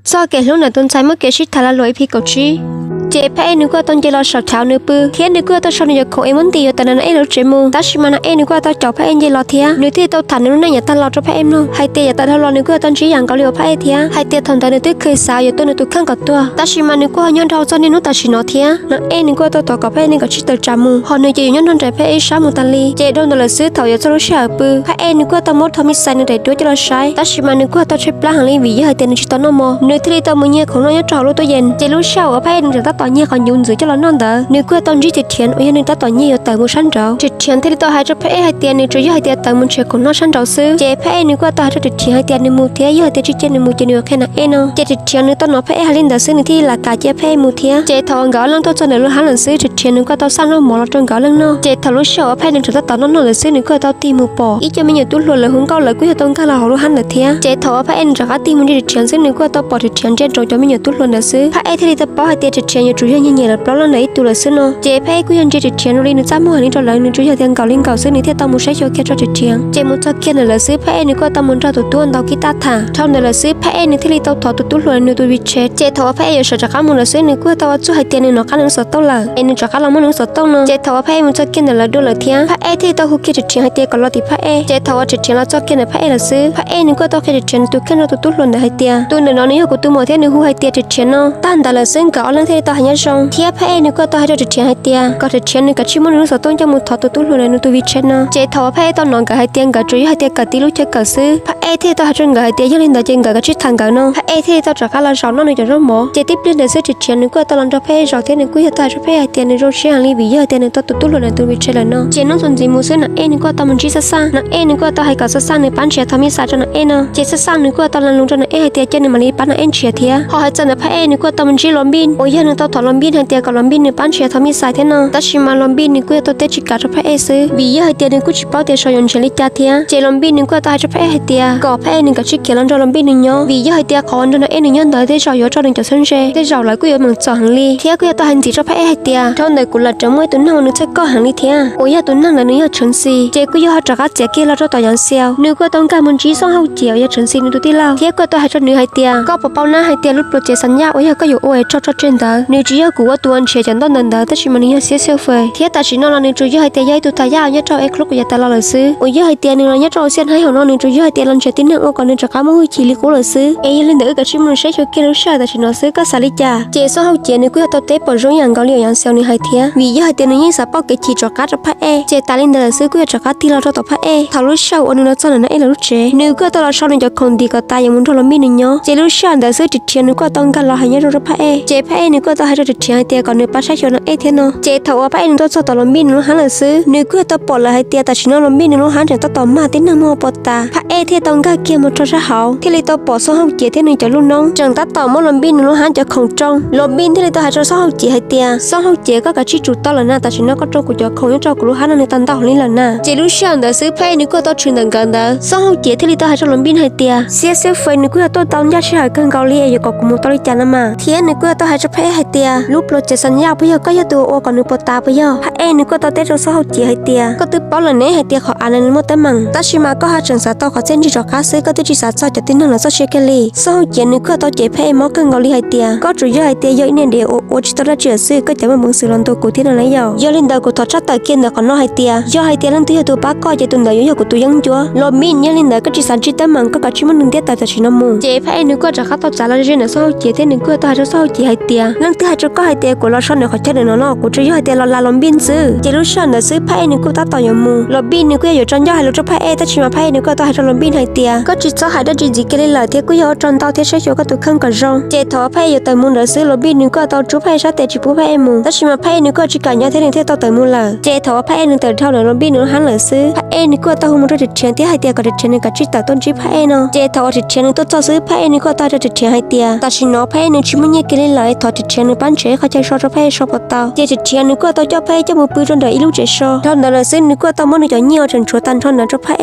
Txoj kev hlub ntawm tus ntxhais muaj kev sib tham lag luam E P kaum tsib. Ces Phaj Ej nws kuj tau nce los saum chav nws pw thiab nws kuj tau sau nws cov khoom es muab ntim yuav tawm ntawm Na Ej lub tsev mus. Tab sis mas Na Ej nws kuj tau caum Phaj Ej nce los thiab nws thiaj li tau tham nws lub neej yav tag los rau Phaj Ej mloog hais tias yav tawm dhau los nws kuj tau ntsib yam nkaus li uas Phaj Ej thiab hais tias thaum ntawd nws twb kheev xav yuav tua nws tus kheej kom tuag, tab sis mas nws kuj ho nyob rau txoj niaj hnub tam sim no thiab. Na Ej nws kuj tau thov kom Phaj Ej nws kom tsij tawm tsam mus, ho nws ces yuav nyob nrog nraim Phaj Ej sab mus tas li. Ces dhau ntawd lawm xwb, thaum yuav txog lub sij hawm pw, Phaj Ej nws kuj tau muab rho me xais nws daim duab coj los saib, tab sis mas nws kuj tau tshaib plab heev li vim yog hais tias nws tsis tau noj mov, nws thiaj li tau mus nyiag khoom noj nyob rau hauv lub tub yees. Ces lub sij hawm uas Phaj Ej nws tseem tab tom nyiag qhov ncuv ntxwv coj los noj ntawd, nws kuj tau ntsib Ris Rhiav uas yog nws tab tom nyiag yuav tawm mus sab nraud. Ris Rhiav thiaj li tau hais rau Phaj Ej hais tias nws tsuas yog hais tias tawm mus nrhiav khoom noj sab nraud xwb. Ces Phaj Ej nws kuj tau hais rau Ris Rhiav hais tias nws mus thiab yog hais tias tsis cia nws mus ces nws yuav qhia Na Ej no. Ces Ris Rhiav nws tau hnov Phaj Ej hais li ntawd xwb nws thiaj li lam kam cia Phaj Ej mus thiab. Ces thaum uas nkawd ob leeg tuaj txog ntawm lub hab lawm xwb, Ris Rhiav nws kuj tau xaj noj mov los rau nkawd ob leeg noj. Ces thaum lub sij hawm uas Phaj Ej nws tseem tab tom noj noj ntawd xwb nws kuj tau tig mus pom ib co me nyuam tub hluas lawv hu nkauj lawv kuj yog tau nkag los hauv lub hab ntawd thiab. Ces thaum uas Phaj Ej nws rov qab tig mus ntsia Ris Rhiav xwb nws kuj tau pom Ris Rhiav ntsia rau cov me nyuam tub hluas ntawd xwb. Phaj Ej thiaj li tau paub hais tias Ris Rhiav yuav tsum yog nyiag nyiam lawv plaub leej ntawd ib tug lawm xwb no. Ces Phaj Ej kuj yog ntsia Ris Rhiav zoo li nws txaj muag heev li rau lawv, nws tsuas yog tias nkaum li nkaus xwb nws thiaj tau mus saib xyuas kiag rau Ris Rhiav. Ces mus txog kiag ntawm lawv xwb Phaj Ej nws kuj tau mus nrog tus tub ntau kib tab tham. Dhau ntawd lawm xwb Phaj Ej nws thiaj li tau thov tus tub hluas nws tus Vij Tsheb. Ces thaum uas Phaj Ej yuav sawv rov qab mus lawm xwb nws kuj tau ua txuj hais tias nws nov qab nws lub xov tooj lawm es nws rov qab los muab nws lub xov tooj no. Ces thaum uas Phaj Ej mus txog kiag ntawm lawv dua lawm thiab, Phaj Ej thiaj li tau hu kiag Ris Rhiav hais tias kom los tim Phaj Ej. Ces thaum uas Ris Rhiav los txog kiag ntawm Phaj Ej lawm xwb, Phaj Ej nws kuj tau qhia Ris Rhiav nws tus kheej rau tus tub hluas ntawd hais tias tus ntawm no nws yog kuv tus muam thiab nws hu hais tias Ris Rhiav no. Tag ntawd lawm xwb nkawd ob leeg thiaj li tau hais nyob zoo thiab Phaj Ej nws kuj tau hais rau Ris Rhiav hais tias kom Ris Rhiav nws kav tsij muab nws lub xov tooj coj mus thov tus tub hluas ntawd nws tus Vij Tsheb no. Ces thaum uas Phaj Ej tau hnov nkawd hais tias nkawd tsuas yog hais tias kawm tib lub chaw kawm xwb, Phaj Ej thiaj li tau hais rau nkawd hais tias yog li ntawd ces nkawd kav tsij tham nkawd no. Phaj Ej thiaj li tau rov qab los zaum noj nws cov zaub mov. Ces tib pliag ntawd xwb Ris Rhiav nws kuj tau los nrog Phaj Ej zaum thiab nws kuj yog tau hais rau Phaj Ej hais tias nws zoo siab heev li vim yog hais tias nws tau tus tub hluas ntawd tus Vij Tsheb lawm no. Ces hnub txuas ntxiv mus xwb Na Ej nws kuj tau mus ntsib Xab Xaj, Na Ej nws kuj tau hais kom Xab Xaj nws pab nrhiav tho me xais rau Na Ej no. Ces Xab Xaj nws kuj tau lees lus rau Na Ej hais tias cia nws mam li pab Na Ej nrhiav thiab. Ho hais txog ntawm Phaj Ej nws kuj tau mus ntsib Los Npij uas yog nws tau thov Los Npij hais tias kom Los Npij nws pab nrhiav tho me xais thiab no, tab sis mas Los Npij nws kuj yog tau teb tsis kav rau Phaj Ej xwb vim yog hais tias nws kuj tsis paub tias saum yuav nrhiav li cas thiab. Ces Los Npij nws kuj tau hais rau Phaj Ej hais tias kom Phaj Ej nws kav tsij khiav los nrog Los Npij nws nyob vim yog hais tias qhov uas nrog Na Ej nws nyob ntawd tej zaum yuav rau nws cov txheeb ze, tej zaum lawv kuj yuav meem txom heev li. Thiab kuj yog tau hais ntxiv rau Phaj Ej hais tias dhau ntawm kuv los tseem muaj ib tus neeg uas nws txhawj koj heev li thiab uas yog tus neeg ntawd nws yog Tsheev Xis. Ces kuj yog ho rov qab txiav kiag los rau tom Yaj Xiau, nws kuj tau nkag mus ntsib Xob Hauj Ciam uas yog Tsheev Xis nws tus tij laug thiab kuj tau hais rau nws hais tias koj puas paub na hais tias lub pluas tsev xas yaj uas yog koj yuav ua es tso tso tseg ntawd nws tsis yog kuv ua tus uas nrhiav cov ntaub ntawv ntawd tab sis mas nws yog Xiab Xiab Fais thiab tam sim no los nws tsuas yog hais tias yog ib tug tas yaj uas nyob rau es club uas yav tas los lawm xwb uas yog hais tias nws los nyob rau Xiab Hnaib hauv no nws tsuas yog hais tias los nrhiav tib neeg ua kom nws rov qab muaj hwj chim li qub lawm xwb. Es yog li ntawd wb kav tsij mus saib xyuas kiag lub sij hawm tam sim no xwb koj xav li cas? Ces Xob Hauj Ciam nws kuj yog tau teb pom zoo ib yam nkaus li uas Yaj Xiau nws hais thiab vim yog hais tias nws yeej xav pauj kev chim rov qab rau Phaj Ej. Ces tas li ntawd lawm xwb kuj yog rov qab tig los rau tom Phaj Ej. Thaum lub sij hawm uas nws los txog ntawm Na Ej lawv lub tsev nws kuj tau los sau nws cov khoom ntim kom tas yuav mus nrog Los Npij nws nyob. Ces lub sij hawm ntawd xwb Ris Rhiav nws kuj tau nkag los hais nyob zoo rau Phaj Ej. Ces Phaj Ej nws kuj tau hais rau Ris Rhiav hais tias kom nws pab saib xyuas Na Ej thiab no. Ces thaum uas Phaj Ej nws tuaj txog tom Los Npij nws lub hab lawm xwb nws kuj tau pom lawm hais tias tam sim no Los Npij nws lub hab tseem tab tom mag tib neeg muag puas tas. Phaj Ej thiaj tau nkag kiag mus rau sab hauv thiaj li tau pom Xob Hauj Ciam thiab nws cov lub noob tseem tab tom muab Los Npij nws lub hab cov khoom tsoo. Los Npij thiaj li tau hais rau Xob Hauj Ciam hais tias Xob Hauj Ciam koj kav tsij tsum tau lawm na, tam sim no koj tsoo kuv cov khoom nyob rau kuv lub hab no nws tag ntau heev li lawm na. Ces lub sij hawm ntawd xwb Phaj Ej nws kuj tau tshwm ntawm nkawd ntawd. Xob Hauj Ciam thiaj li tau hais rau Los Npij hais tias Xiab Xiab Fais nws kuj yog tuaj tau ncaj sij hawm kawg nkaus li es yuav kom kuv mus tau li cas no mas. Thiab nws kuj yog tau hais rau Phaj Ej hais tias lub pluas tsev xas yaj puas yog koj yog tus ua kom nws puas tas puas yog? Phaj Ej nws kuj tau teb rau Xob Hauj Ciam hais tias koj twb paub lawm ne hais tias qhov av no nws muaj teeb meem, tab sis mas koj haj tseem xav tau qhov txiaj ntsig rov qab xwb, koj twb tsis xav txog cov tib neeg no txoj sia kiag li. Xob Hauj Ciam nws kuj yog tau cem Phaj Ej mob kawg nkaus li hais tias koj tsuas yog hais tias yog ib niag dev ua ua tsis tau dab tsi lawm xwb koj cov muaj peev xwm los ntuas kuv thiab no na yom. Yog li ntawd kuv thov tshaj tawm kiag ntawm qhov no hais tias yog hais tias leej twg yog tus pab koj ces tus ntawd yuav yog kuv tus yeeb ncuab. Los Npij, yog li ntawd koj tsis xav ntsib teeb meem koj kav tsij muab nws ntiab tawm tam sim no mus. Ces Phaj Ej nws kuj rov qab tau txav los ze ntawm Xob Hauj Ciam thiab nws kuj tau hais rau Xob Hauj Ciam hais tias leej twg hais rau koj hais tias kuv los so ntawm qhov chaw ntawm no no, kuv tsuas yog hais tias los las Los Npij xwb. Ces lub sij hawm ntawd xwb Phaj Ej nws kuj tab tom yuav mus. Los Npij nws kuj yuav yuav tso ncauj hais lus rau Phaj Ej tab sis mas Phaj Ej nws kuj tau hais rau Los Npij hais tias koj tsis txhob hais dab tsi ntxiv kiag li lawm thiab kuj yog ua tsaug ntau thiab saib xyuas koj tus kheej kom zoo. Ces thaum uas Phaj Ej yuav tawm mus ntawd xwb Los Npij nws kuj tau rub Phaj Ej sab tes tsis pub Phaj Ej mus, tab sis mas Phaj Ej nws kuj tsis kam nyob thiab nws thiaj tau tawm mus lawm. Ces thaum uas Phaj Ej nws tawm dhau ntawm Los Npij nws lub hab lawm xwb Phaj Ej nws kuj tau hu mus rau Ris Rhiav thiab hais tias kom Ris Rhiav nws kav tsij tawm tuaj ntsib Phaj Ej no. Ces thaum uas Ris Rhiav nws tuaj txog xwb Phaj Ej nws kuj tau hais rau Ris Rhiav hais tias tam sim no Phaj Ej nws tsis muaj nyiaj kiag li lawm es thov Ris Rhiav nws pab nrhiav ib qho chaw so rau Phaj Ej so puas tau. Ces Tsim Rhiav nws kuj tau coj Phaj Ej coj mus pw rau nram ib lub tsev so. Dhau ntawd lawm xwb nws kuj tau muab nws cov nyiaj uas tseem tshuav tag nrho ntawd rau Phaj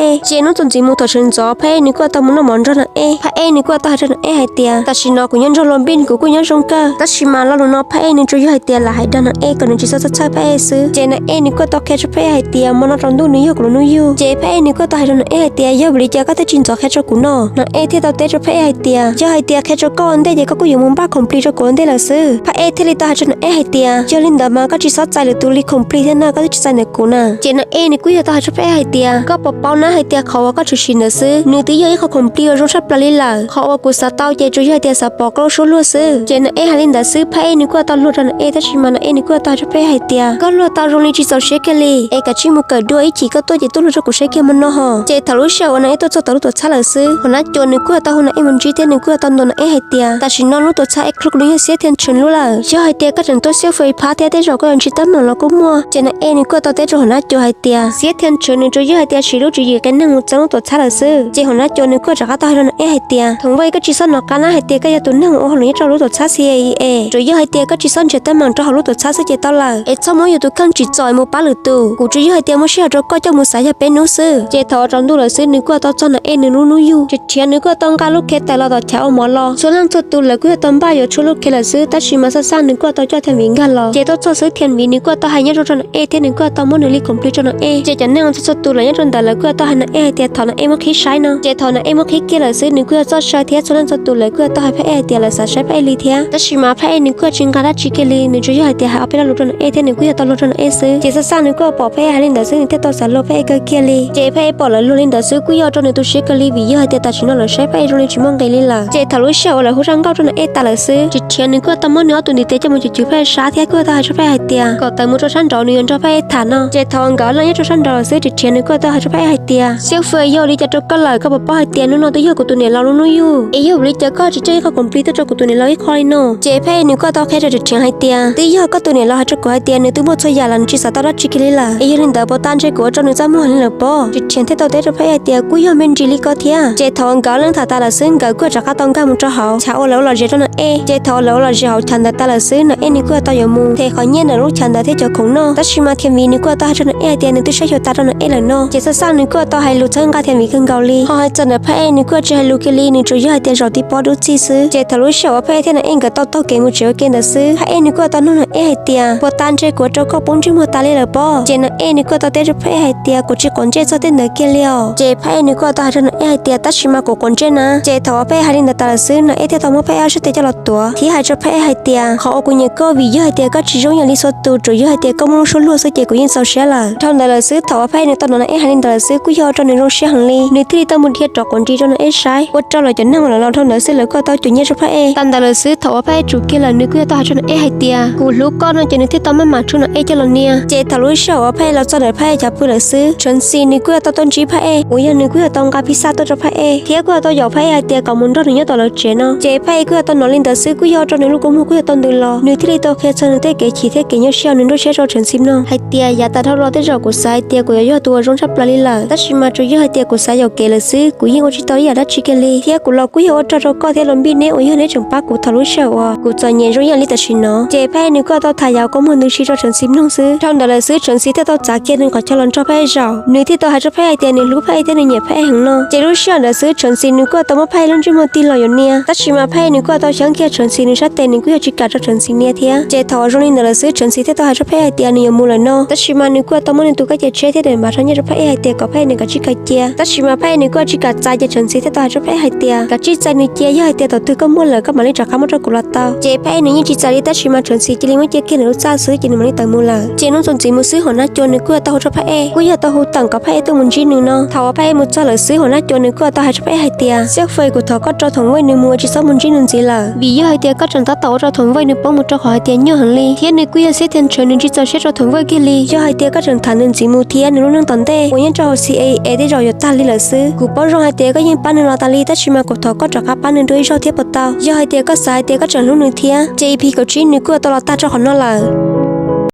Ej. Ces hnub txuas ntxiv mus thaum sawv ntxov Phaj Ej nws kuj tau mus noj mov nrog Nam Ej. Phaj Ej nws kuj tau hais rau Nam Ej hais tias tam sim no kuv nyob nrog Los Npij kuv kuj nyob zoo kawg, tab sis mas lo lus no Phaj Ej nws tsuas yog hais tias lam hais dag Nam Ej kom nws tsis txhob txhawj Phaj Ej xwb. Ces Nam Ej nws kuj tau qhia rau Phaj Ej hais tias hmo no tsaus ntuj nws yog kuv lub hnub yug. Ces Phaj Ej nws kuj tau hais rau Nam Ej hais tias yog vim li cas koj thiaj tsis ntxov qhia rau kuv no? Nam Ej thiaj tau teb rau Phaj Ej hais tias yog hais tias qhia rau koj ua ntej ces koj kuj yuav mus npaj khoom plig rau kuv ua ntej lawm xwb. Phaj Ej thiaj li tau hais rau Nam Ej hais tias yog li ntawd mas koj tsis txhob txais lwm tus li khoom plig thiab na, koj twb tsis txais ntawm kuv na. Ces Nam Ej nws kuj yog tau hais rau Phaj Ej hais tias koj puas paub na hais tias qhov uas koj tshwm sim ntawd xwb nws twb yog ib qho khoom plig uas zoo tshaj plaws li lawm. Qhov uas kuv xav tau ces tsuas yog hais tias xav pom koj lub suab luag xwb. Ces Nam Ej hais li ntawd xwb Phaj Ej nws kuj tau luag rau Nam Ej, tab sis mas Nam Ej nws kuj tau hais rau Phaj Ej hais tias koj luag tau zoo li tsis txaus siab kiag li, es kav tsij mus kawm dua, ib chim koj tuaj ces tuaj luag rau kuv saib kiag hmo no ho. Ces thaum lub sij hawm uas Nam Ej tuaj txog tom lub tuam txhab lawm xwb, Hua Nab Cua nws kuj tau hu Nam Ej mus ntsib thiab nws kuj tau ntuas Nam Ej hais tias tam sim no lub tuam txhab Ej Club nws yog Xiab Thiaj Tshwm lub lawm. Yog hais tias koj tseem tuaj Xiab Fwj Phab thiab tej zaum koj yuav ntsib teeb meem los kuj muaj. Ces Nam Ej nws kuj tau teb rau Hua Nab Cua hais tias Xiab Thiaj Tshwm nws tsuas yog hais tias siv lub tswv yim qias neeg mus txeeb lub tuam txhab lawm xwb. Ces Hua Nab Cua nws kuj rov qab tau hais rau Nam Ej hais tias Thoom Vej, koj tsis txhob hnov qab na hais tias koj yog tus neeg ua hauj lwm nyob rau lub tuam txhab C I A, tsuas yog hais tias koj tsis txhob nrhiav teeb meem rau hauv lub tuam txhab xwb ces tau lawm, es txhob muab yus tus kheej tsim txom mus pab lwm tus. Kuv tsuas yog hais tias muab sij hawm rau koj coj mus xav yog peb hnub xwb. Ces thaum uas tsaus ntuj lawm xwb nws kuj tau txog Nam Ej nws lub hnub yug. Tsim Rhiav nws kuj tau nqa lub khev tais los tom chav ua mov los. Txhua leej txhua tus lawv kuj yog tau npaj yuav tshuab lub khev lawm xwb, tab sis mas Xaj Xaj nws kuj tau coj Thiaj Vim nkag los. Ces tuaj txog xwb Thiaj Vim nws kuj tau hais nyob rau Nam Ej thiab nws kuj tau muab nws li khoom plig rau Nam Ej. Ces cov neeg txhua txhua tus lawv nyob rau ntawd lawv kuj tau hais Nam Ej hais tias thov Nam Ej muab qhib saib no. Ces thaum Nam Ej muab qhib kiag lawm xwb nws kuj yog txoj saw thiab txhua leej txhua tus lawv kuj yog tau hais Phaj Ej hais tias lawv xav saib Phaj Ej li thiab. Tab sis mas Phaj Ej nws kuj tsis nqa dab tsi kiag li, nws tsuas yog hais tias hais ob peb lo lus rau Nam Ej thiab nws kuj yog tau luag rau Nam Ej xwb. Ces Xaj Xaj nws kuj pom Phaj Ej hais li ntawd xwb nws thiaj tau xav luag Phaj Ej kawg kiag li. Ces Phaj Ej pom lawv luag li ntawd xwb kuj yog ua rau nws tu siab kawg li vim yog hais tias tam sim no lawv saib Phaj Ej zoo li tsis muaj nqis li lawm. Ces thaum lub sij hawm uas lawv hu zaj nkauj rau Nam Ej tas lawm xwb, Tsim Rhiav nws kuj tau muab nws ob tus ntiv tes coj mus cim cim Phaj Ej sab thiab kuj tau hais rau Phaj Ej hais tias kom tawm mus rau sab nraud nws yuav nrog Phaj Ej tham no. Ces thaum nkawd ob leeg nyob rau sab nraud lawm xwb, Tsim Rhiav nws kuj tau hais rau Phaj Ej hais tias Xiab Fwj, yog ua li cas rau koj lawm, koj puas paub hais tias hnub no twb yog kuv tus niam laus lub hnub yug, es yog vim li cas koj tsis coj ib qho khoom plig tuaj rau kuv tus niam laus ib qho li no? Ces Phaj Ej nws kuj tau qhia rau Tsim Rhiav hais tias twb yog koj tus niam laus hais rau kuv hais tias nws twb muaj txhua yam lawm, nws tsis xav tau dab tsi kiag li lawm, es yog li ntawd puas tas ntshe kuv ua rau nws txaj muag heev li lawm pob? Tsim Rhiav thiaj tau teb rau Phaj Ej hais tias kuj yog me ntsis li koj thiab. Ces thaum uas nkawd ob leeg tham tas lawm xwb nkawd kuj rov qab tau nkag mus rau hauv chav uas lawv ua lom zem rau Nam Ej. Ces thaum uas lawv ua lom zem hauv chav ntawd tas lawm xwb Nam Ej nws kuj tau yuav mus them qhov nyiaj ntawm lub chav ntawd thiab cov khoom noj, tab sis mas Thiaj Vim nws kuj tau hais rau Nam Ej hais tias nws twb saib xyuas tas rau Nam Ej lawm no. Ces Xaj Xaj nws kuj tau hais lus txhawb nqa Thiaj Vim kawg nkaus li. Ho hais txog ntawm Phaj Ej nws kuj tsis hais lus kiag li, nws tsuas yog hais tias zaum tib pob dub txig xwb. Ces thaum lub sij hawm uas Phaj Ej thiab Nam Ej nkawd tau taug kev mus tsev ua ke ntawd xwb, Phaj Ej nws kuj tau nug Nam Ej hais tias puas tas ntshe kuv ua rau koj poob ntsej muag tas li lawm pob? Ces Nam Ej nws kuj tau teb rau Phaj Ej hais tias kuv tsis quav ntsej txog tej ntawd kiag li os. Ces Phaj Ej nws kuj tau hais rau Nam Ej hais tias tab sis mas kuv quav ntsej na. Ces thaum uas Phaj Ej hais li ntawd tas lawm xwb Nam Ej thiaj tau muab Phaj Ej ob sab tes coj los tuav thiab hais rau Phaj Ej hais tias qhov uas kuv nyiam koj vim yog hais tias koj tsis zoo ib yam li txhua tus, tsuas yog hais tias koj muaj lub suab luag xwb ces kuv yeej txaus siab lawm. Dhau ntawd lawm xwb thaum uas Phaj Ej nws tau hnov Nam Ej hais li ntawd lawm xwb kuj yog ua rau nws zoo siab heev li, nws thiaj li tau mus dhia rov quav ntsej rau Nam Ej saib. Ua rau lawv cov neeg uas lawv los dhau ntawd xwb lawv kuj tau cuam nyiaj rau Phaj Ej. Tag ntawd lawm xwb thaum uas Phaj Ej tsum kiag lawm nws kuj yog tau hais rau Nam Ej hais tias kuv hlub koj no ces nws thiaj tau maj mam tshuab Nam Ej coj los nias. Ces thaum lub sij hawm uas Phaj Ej los txog ntawm Phaj Ej chav pw lawm xwb, Tshawv Xis nws kuj yog tau tuaj ntsib Phaj Ej uas yog nws kuj yog tau nqa pizza tuaj rau Phaj Ej thiab kuj yog tau yaum Phaj Ej hais tias kom mus nrog nws nyob tom lawv tsev no. Ces Phaj Ej kuj yog tau hnov li ntawd xwb kuj yog ua rau nws lub kua muag kuj yog tau ntws los, nws thiaj li tau qhia txog nws tej kev chim thiab kev nyuaj siab uas nws nruab siab rau Tshawv Xis mloog hais tias yav tas dhau los tej zaum kuv xav hais tias kuv yuav yog tus uas zoo tshaj plaws li lawm, tab sis mas tsuas yog hais tias kuv xav yaum kev lawm xwb, kuv yeej ua tsis tau ib yam dab tsi kiag li, thiab kuv los kuj yog ua rog rau koj thiab Los Npij neb uas yog neb tseem pab kuv thaum lub sij hawm uas kuv txom nyem zoo ib yam li tam sim no. Ces Phaj Ej nws kuj yog tau tham yav kua muag ntws si rau Tshawv Xis mloog xwb. Dhau ntawd lawm xwb Tshawv Xis thiaj tau txav kiag nws qhov chaw los nrog Phaj Ej zaum, nws thiaj tau hais rau Phaj Ej hais tias nws hlub Phaj Ej thiab nws nyiam Phaj Ej heev no. Ces lub sij hawm ntawd xwb Tshawv Xis nws kuj yog tau muab Phaj Ej lub ntsej muag tig los yuav nias, tab sis mas Phaj Ej nws kuj yog tau xyeeb kiag Tshawv Xis nws sab tes, nws kuj yog tsis kam rau Tshawv Xis nias thiab. Ces thaum uas zoo li ntawd lawm xwb Tshawv Xis thiaj tau hais rau Phaj Ej hais tias nws yuav mus lawm no, tab sis mas nws kuj yog tau muab nws tus kab cia tsheb thiab daim npav rau nyiaj rau Phaj Ej hais tias kom Phaj Ej nws kav tsij kaw cia, tab sis mas Phaj Ej nws kuj yog tsis kam txais. Ces Tshawv Xis thiaj tau hais rau Phaj Ej hais tias kav tsij txais nws cia, yog hais tias thaum twg koj muaj lawm koj mam li rov qab muab rau kuv los tau. Ces Phaj Ej nws yeej tsis txais li, tab sis mas Tshawv Xis cia li muab cia kiag nws lub txaj xwb ces nws mam li tawm mus lawm. Ces hnub txuas ntxiv mus xwb Hua Nab Cua nws kuj yog tau hu rau Phaj Ej, kuj yog tau hu teem kom Phaj Ej tuaj mus ntsib nws no. Thaum uas Phaj Ej mus txog lawm xwb Hua Nab Cua nws kuj yog tau hais rau Phaj Ej hais tias Xiab Fwj, kuv thov koj tso Thoom Vej nws mus, tsis txhob mus ntsib nws ntxiv lawm, vim yog hais tias koj tseem tab tom ua rau Thoom Vej nws poob mus rau qhov hais tias nyuaj heev li, thiab nws kuj yog Xiab Thiaj Ntshaw nws tsis txaus siab rau Thoom Vej kiag li. Yog hais tias koj tseem tham nws ntxiv mus thiab nws lub neej tom ntej uas nyob rau hauv C I A tej zaum yuav tag li lawm xwb. Kuv paub zoo hais tias koj yeej pab nws los tas li, tab sis mas kuv thov koj rov qab pab nws dua ib zaug thiab puas tau? Yog hais tias koj xav hais tias koj tseem hlub nws thiab, ces E P kaum tsib nws kuj yuav tau los tag rau qhov no lawm.